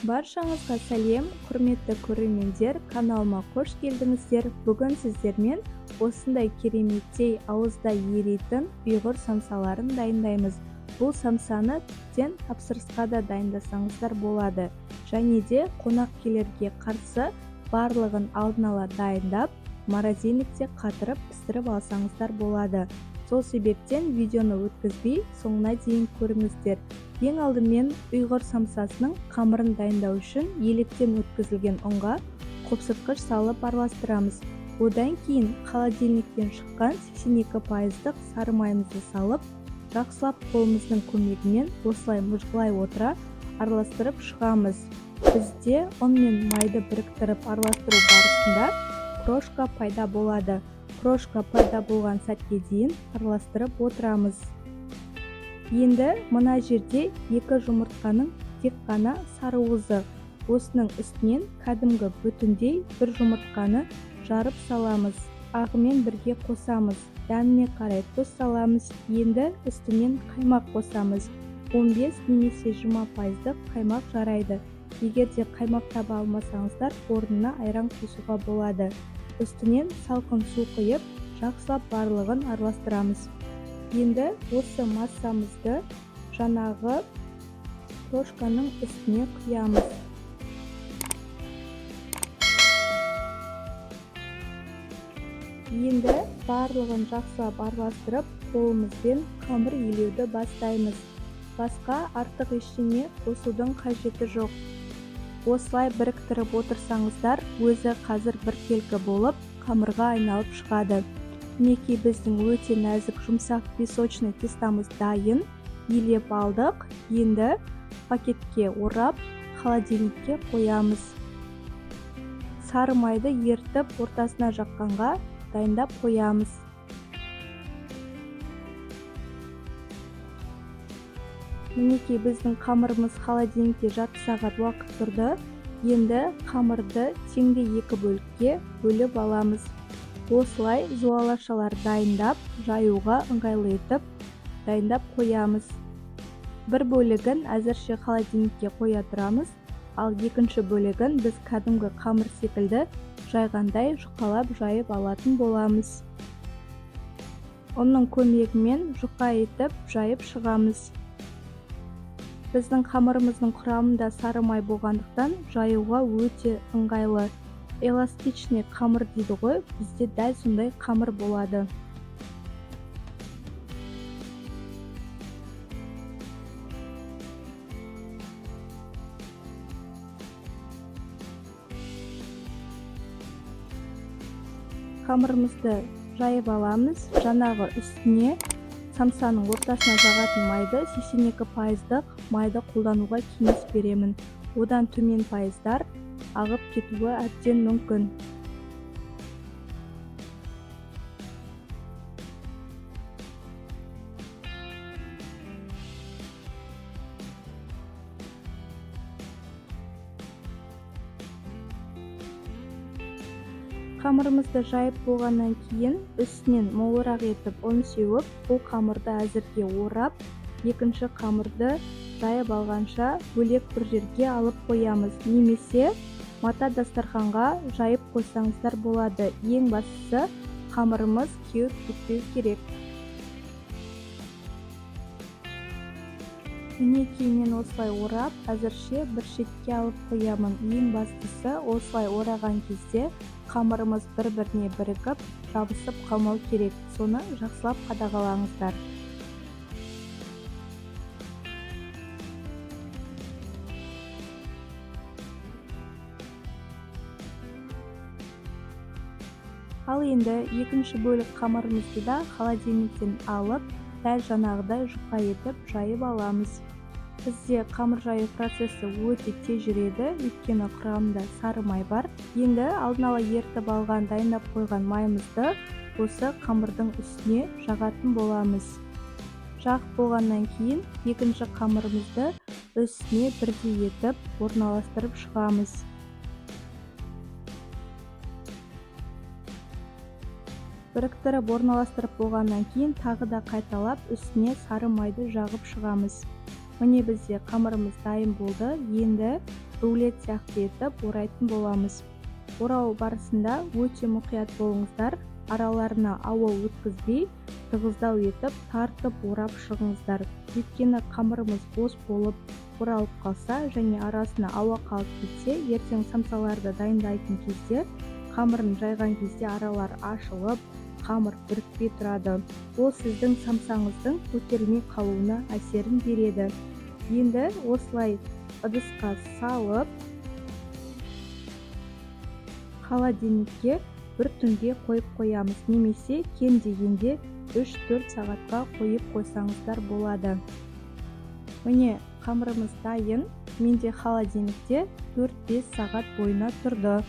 Баршаңызға сәлем, құрметті көрермендер, каналыма қош келдіңіздер. Бүгін сіздермен осындай кереметтей ауызда еритін ұйғыр самсаларын дайындаймыз. Бұл самсаны тіптен тапсырысқа да дайындасаңыздар болады. Және де қонақ келерге қарсы барлығын алдын ала дайындап, морозильникте қатырып пісіріп алсаңыздар болады. Сол себептен видеоны өткізбей соңына дейін көріңіздер. Ең алдымен ұйғыр самсасының қамырын дайындау үшін електен өткізілген ұнға қопсытқыш салып араластырамыз. Одан кейін холодильниктен шыққан 82%-дық сары майымызды салып, жақсылап қолымыздың көмегімен осылай мыжғылай отыра араластырып шығамыз. Бізде ұн мен майды біріктіріп араластыру барысында крошка пайда болады. Крошка пайда болған сәтке дейін араластырып отырамыз. Енді мына жерде 2 жұмыртқаның тек қана сарыуызы. Осының үстінен кәдімгі бүтіндей бір жұмыртқаны жарып саламыз. Ағымен бірге қосамыз. Дәміне қарай тұз саламыз. Енді үстінен қаймақ қосамыз. 15 немесе 20%-дық қаймақ жарайды. Егер де қаймақ таба алмасаңыздар, орнына айран қосуға болады. Үстінен салқын су құйып, жақсылап барлығын араластырамыз. Енді осы массамызды жаңағы крошканың үстіне құямыз. Енді барлығын жақсылап араластырып, қолымызбен қамыр илеуді бастаймыз. Басқа артық ештеңе қосудың қажеті жоқ. Осылай біріктіріп отырсаңыздар, өзі қазір біркелкі болып қамырға айналып шығады. Мінекей, біздің өте нәзік жұмсақ песочный тестамыз дайын. Илеп алдық. Енді пакетке орап холодильникке қоямыз. Сары майды ерітіп ортасына жаққанға дайындап қоямыз. Мінекей, біздің қамырымыз холодильникте жарты сағат уақыт тұрды. Енді қамырды теңдей екі бөлікке бөліп аламыз. Осылай зуалашалар дайындап, жаюға ыңғайлы етіп дайындап қоямыз. Бір бөлігін әзірше холодильникке қоя тұрамыз, ал екінші бөлігін біз кәдімгі қамыр секілді жайғандай жұқалап жайып алатын боламыз. Ұнның көмегімен жұқа етіп жайып шығамыз. Біздің қамырымыздың құрамында сары май болғандықтан жаюға өте ыңғайлы. Эластичный қамыр дейді ғой, бізде дәл сондай қамыр болады. Қамырымызды жайып аламыз. Жаңағы үстіне самсаның ортасына жағатын майды 82%-дық майды қолдануға кеңес беремін. Одан төмен пайыздар ағып кетуі әбден мүмкін. Қамырымызды жайып болғаннан кейін үстінен молырақ етіп ұн сеуіп, бұл қамырды әзірге орап, екінші қамырды жайып алғанша бөлек бір жерге алып қоямыз. Немесе мата дастарханға жайып қойсаңыздар болады. Ең бастысы қамырымыз кеуіп кетпеу керек. Мінекей, мен осылай орап, әзірше бір шетке алып қоямын. Ең бастысы осылай ораған кезде қамырымыз бір-біріне бірігіп, жабысып қалмау керек. Соны жақсылап қадағалаңыздар. Ал енді екінші бөлік қамырымызды да холодильниктен алып, дәл жаңағыдай жұқа етіп жайып аламыз. Бізде қамыр жаю процесі өте тез жүреді, өйткені құрамында сары май бар. Енді алдын ала ерітіп алған, дайындап қойған майымызды осы қамырдың үстіне жағатын боламыз. Жағып болғаннан кейін екінші қамырымызды үстіне бірдей етіп орналастырып шығамыз. Біріктіріп орналастырып болғаннан кейін тағы да қайталап үстіне сары майды жағып шығамыз. Міне, бізде қамырымыз дайын болды. Енді рулет сияқты етіп орайтын боламыз. Орау барысында өте мұқият болыңыздар, араларына ауа өткізбей, тығыздау етіп тартып орап шығыңыздар. Өйткені қамырымыз бос болып оралып қалса және арасына ауа қалып кетсе, ертең самсаларды дайындайтын кезде, қамырын жайған кезде аралар ашылып, қамыр бірікпей тұрады. Ол сіздің самсаңыздың көтерілмей қалуына әсерін береді. Енді осылай ыдысқа салып, холодильникке бір түнге қойып қоямыз, немесе кем дегенде 3-4 сағатқа қойып қойсаңыздар болады. Міне, қамырымыз дайын. Менде холодильникте 4-5 сағат бойына тұрды.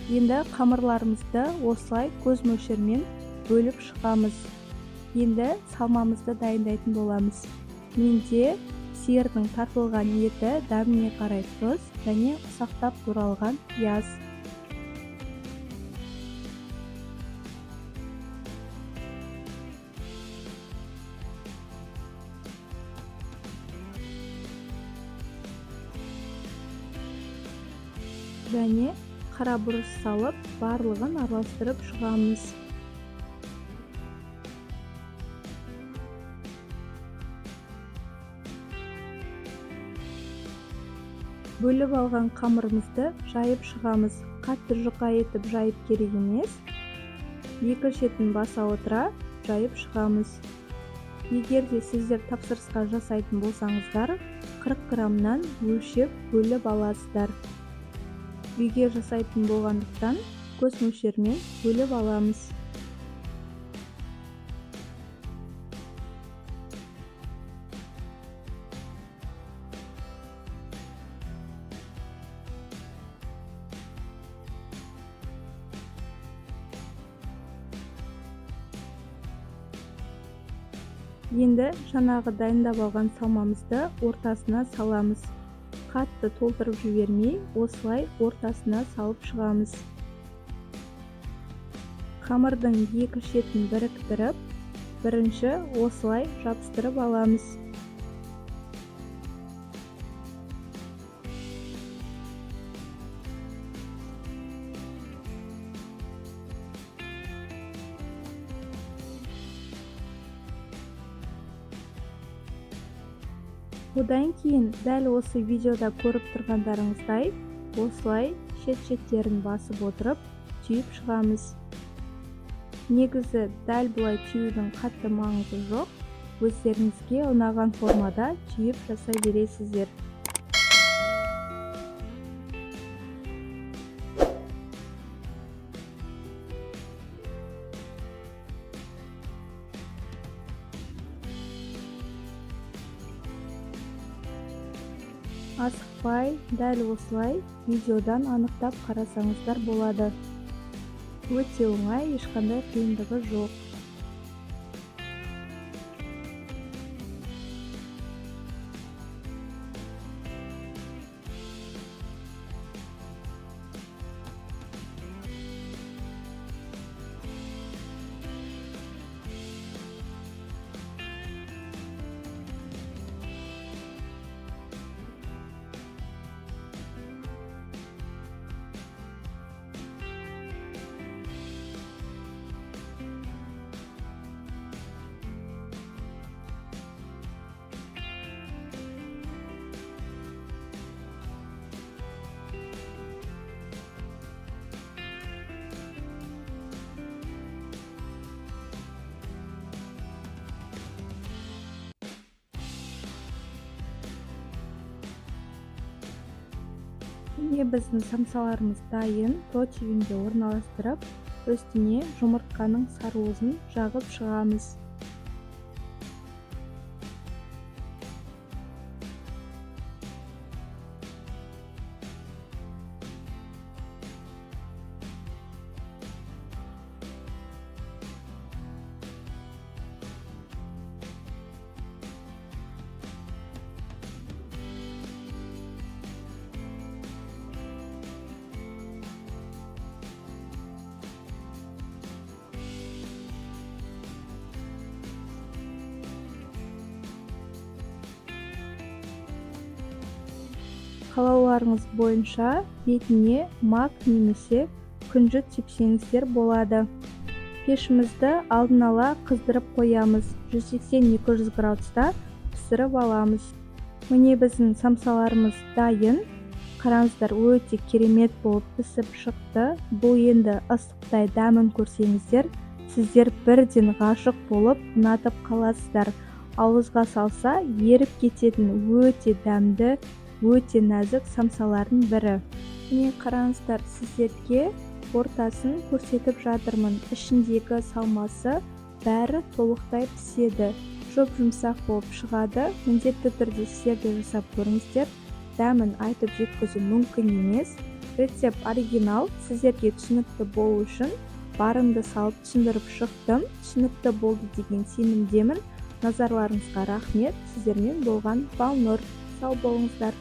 Енді қамырларымызды осылай көз мөлшермен бөліп шығамыз. Енді салмамызды дайындайтын боламыз. Менде сиырдың тартылған еті, дәміне қарай тұз және ұсақтап туралған пияз. Және қара бұрыш салып, барлығын араластырып шығамыз. Бөліп алған қамырымызды жайып шығамыз. Қатты жұқа етіп жайып керек емес. Екі шетін баса отыра жайып шығамыз. Егер де сіздер тапсырысқа жасайтын болсаңыздар, 40 граммнан өлшеп бөліп аласыздар. Үйге жасайтын болғандықтан көз мөлшерімен бөліп аламыз. Енді жаңағы дайындап алған салмамызды ортасына саламыз. Қатты толтырып жібермей, осылай ортасына салып шығамыз. Қамырдың екі шетін біріктіріп, бірінші осылай жабыстырып аламыз. Одан кейін дәл осы видеода көріп тұрғандарыңыздай осылай шет-шеттерін басып отырып түйіп шығамыз. Негізі дәл бұлай түюдің қатты маңызы жоқ. Өздеріңізге ұнаған формада түйіп жасай бересіздер. Асықпай, дәл осылай видеодан анықтап қарасаңыздар болады. Өте оңай, ешқандай қиындығы жоқ. Міне біздің самсаларымыз дайын. Противеньге орналастырып, үстіне жұмыртқаның сарыуызын жағып шығамыз. Қалауларыңыз бойынша бетіне мак немесе күнжіт сепсеңіздер болады. Пешімізді алдын ала қыздырып қоямыз, 180-200 градуста пісіріп аламыз. Міне, біздің самсаларымыз дайын. Қараңыздар, өте керемет болып пісіп шықты. Бұл енді ыстықтай дәмін көрсеңіздер, сіздер бірден ғашық болып, ұнатып қаласыздар. Ауызға салса еріп кететін өте дәмді, өте нәзік самсалардың бірі. Міне, қараңыздар, сіздерге ортасын көрсетіп жатырмын. Ішіндегі салмасы бәрі толықтай піседі, жұп-жұмсақ болып шығады. Міндетті түрде сіздер де жасап көріңіздер. Дәмін айтып жеткізу мүмкін емес. Рецепт оригинал, сіздерге түсінікті болу үшін барымды салып түсіндіріп шықтым. Түсінікті болды деген сенімдемін. Назарларыңызға рахмет. Сіздермен болған Балнұр. Сау болыңыздар.